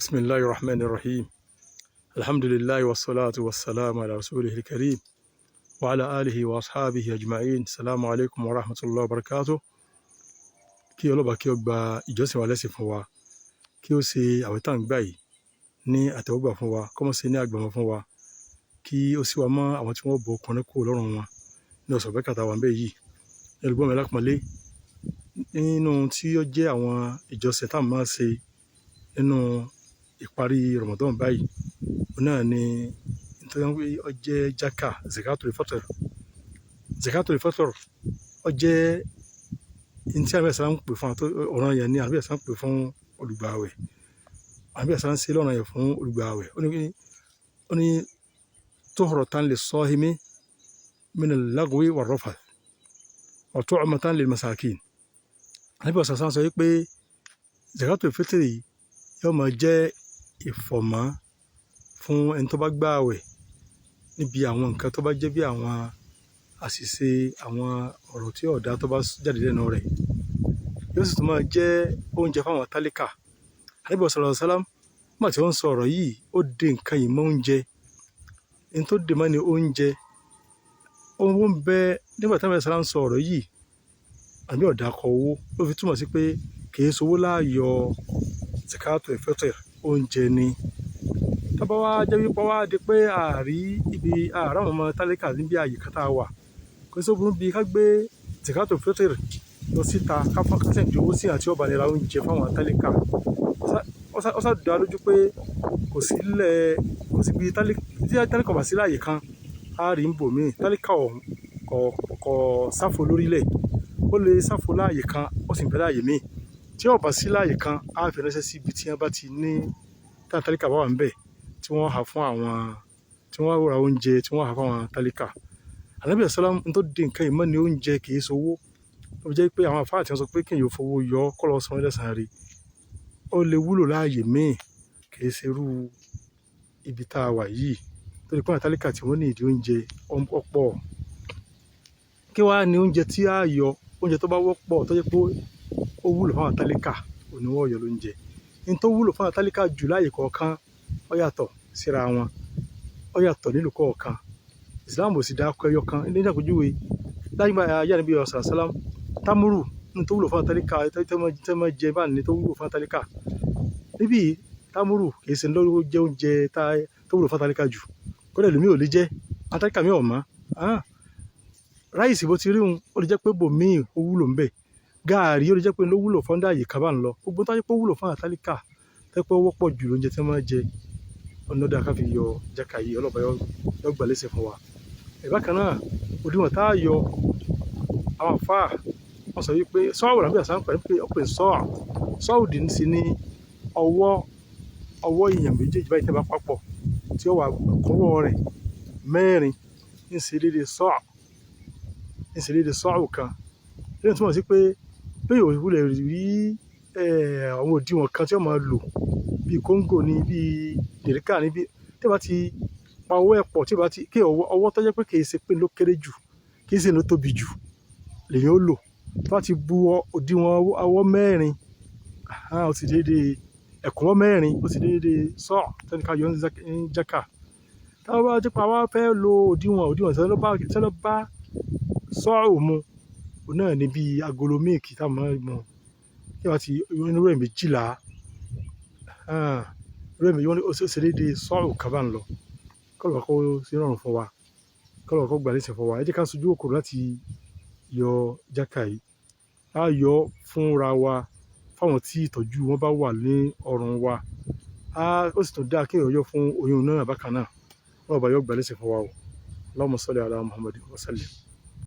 Bismillahir Rahmanir Rahim. Alhamdulillahi wassalatu wassalamu ala rasulihil karim wa ala alihi wa ashabihi ajma'in. Assalamu alaikum wa rahmatullahi wa barakatuh. Kí Ọlọ́ba kí ó gba ìjọsìn wa lẹ́sìn fún wa, kí ó ṣe àwẹ̀ tá à ń gbà yìí ní àtẹ́wọ́gbà fún wa, kó má ṣe ní àgbàmọ́ fún wa, kí ó sì wá mọ́ àwọn tí wọ́n bọ́ ọkùnrin kúrò lọ́rùn wọn ní ọ̀sán bẹ́kàtà wà ń bẹ̀ yìí. Olùgbọ́ mi alápọ̀nlé, nínú tí ó jẹ́ àwọn ìjọsìn tá à máa ṣe nínú ìparí Ramadan báyìí, òun náà ni nítorí ó jẹ́ jaka, zakatul fitr. Zakatul fitr ó jẹ́ ohun tí Ànábì sallam ń pè fún ọ̀ràn yẹn ni Ànábì sallam ń pè fún olùgbàwẹ̀. Ànábì sallam ń ṣe lọ́ranyàn yẹn fún olùgbàwẹ̀. Ó ní tuhratan lis-sahimi min al-lagwi war-rafath wa tu'matan lil-masakin. Ànábì sallam sọ wípé zakatul fitr yìí yóò máa jẹ́ ìfọ̀mọ́ fún ẹni tó bá gbààwẹ̀ níbi àwọn nǹkan tó bá jẹ́ bí àwọn àṣìṣe, àwọn ọ̀rọ̀ tí ò dá tó bá jáde lẹ́nu rẹ̀. Yóò sì tún máa jẹ́ oúnjẹ fún àwọn tálíkà. Ànábì sallallahu alaihi wasallam nígbà tí ó ń sọ ọ̀rọ̀ yìí, ó de nǹkan yìí mọ́ oúnjẹ. Ohun tó dè mọ́ ni oúnjẹ. Owó ń bẹ nígbà tí Ànábì sallam ń sọ ọ̀rọ̀ yìí, Ànábì ò dákọ owó. Ó fi túmọ̀ sí pé kì í ṣe owó láàyò zakatul fitr, oúnjẹ ni. Tó bá wá jẹ́ wípé wá di pé àárí ibi àárá àwọn ọmọ tálíkà níbi àyíká tá a wà, kò sí ohun bí ká gbé zakatul fitr lọ síta ká fọ́n ká send owó sí àti ọba nira oúnjẹ fún àwọn tálíkà. Ó sá dá lójú pé kò sílẹ̀, kò sí ibi tí tálíkà ò bá sí láàyè kan, á rí ń bò mí. Tálíkà ọ̀hún kò sáfo lórílẹ̀. Ó lè sáfo láàyè kan, ó sì ń bẹ láàyè míì. Tí ó bá sí láàyè kan, á fi ránṣẹ́ sí ibi tí wọ́n bá ti ní, tí àwọn tálíkà bá wà níbẹ̀, tí wọ́n há fún àwọn, tí wọ́n ra oúnjẹ, tí wọ́n há fún àwọn tálíkà. Ànábì sallam ohun tó de nǹkan yìí mọ́ ni oúnjẹ, kì í ṣe owó. Ó jẹ́ pé àwọn àlfáà tí wọ́n sọ pé kí èèyàn fowó yọ kó lọ san lẹ́san rí. Ó lè wúlò láàyè míì, kì í ṣe irú ibi tá a wà yìí. Torí pé àwọn tálíkà tí wọ́n ní ìdí oúnjẹ ó pọ̀. Kí wá ní oúnjẹ tí a yọ, oúnjẹ tó bá wọ́pọ̀ tó jẹ́ pé ó wúlò fún àwọn tálíkà, òun ni wọ́n yọ lóúnjẹ. Ohun tó wúlò fún àwọn tálíkà jù láàyè kọ̀ọ̀kan ó yàtọ̀ síra wọn. Ó yàtọ̀ nílùú kọ̀ọ̀kan. Islam ò sì dákọ ẹyọ kan. Ní àpèjúwe, láyé ayé Ànábì sallam, támúrù ohun tó wúlò fún àwọn tálíkà tí wọ́n jẹ bá ní tó wúlò fún àwọn tálíkà. Níbí támúrù kì í ṣe ló jẹ́ oúnjẹ tó wúlò fún àwọn tálíkà jù. Kódà ẹlòmíì ò lè jẹ, àwọn tálíkà mí ò mọ̀. Ráìsì bó ti rí hun, ó lè jẹ́ pé bòmíì ó wúlò ńbẹ̀. Gààrí ó lè jẹ́ pé ló wúlò fún àyè kan bá ń lọ. Gbogbo tó jẹ́ pé ó wúlò fún àwọn tálíkà, tó jẹ́ pé ó wọ́pọ̀ jù lóúnjẹ tí wọ́n máa ń jẹ, ọ̀nà dáa ká fi yọ jáka yìí, Ọlọ́ba yóò gbà lẹ́sìn fún wa. Bákan náà, òdiwọ̀n tá a yọ, àwọn àlfáà wọ́n sọ wípé sọ́ọ̀wù làbí àṣà ń pè é, ó pè sọ́ọ̀. Sọ́ọ̀wù dì sí ní ọwọ́, ọwọ́ èèyàn méjèèjì báyìí tí a bá papọ̀, tí ó wà kọ́wọ́ rẹ̀ mẹ́rin ń ṣe déédé sọ́ọ̀, ń ṣe déédé sọ́ọ̀wù kan. Lẹ́yìn tí wọ́n sì pé bí èèyàn ò lè rí, àwọn òdiwọ̀n kan tí ó máa lò bí kóńgò ni, bí dèríkà ni, bí tí a bá ti pa ọwọ́ ẹ̀ pọ̀, tí a bá ti kí ọwọ́ tó jẹ́ pé kì í ṣe pé ló kéré jù, kì í ṣe ló tóbi jù lèyàn ó lò. Tí wọ́n bá ti bu òdiwọ̀n ọwọ́ mẹ́rin, ó ti déédé ẹ̀kúnwọ́ mẹ́rin, ó ti déédé sọ́ọ̀ tí wọ́n ní ká yọ ní jáka. Tí a bá jẹ́ pé àwa fẹ́ lo òdiwọ̀n, òdiwọ̀n tí wọ́n bá sọ́ọ̀wù mu, òun náà ni bí agolo mílìkì tí a máa ń mu. Tí a bá ti inú rẹ̀ méjìlá, irú ẹ̀ méjì wọ́n ní ó ṣe déédé sọ́ọ̀wù kan bá ń lọ. K'Ọlọ́run kó ṣe rọrùn fún wa. K'Ọlọ́run kó gbà lẹ́sìn fún wa. Ẹ jẹ́ ká sojú kòkòrò láti yọ jáka yìí. A yọ fúnra wa, fún àwọn tí ìtọ́jú wọn bá wà ní ọrùn wa. Ó sì tún dáa kí èèyàn yọ fún oyún náà bákan náà. Ọlọ́run bá yọ gbà lẹ́sìn fún wa o. Allahumma salli ala Muhammadin wa sallim.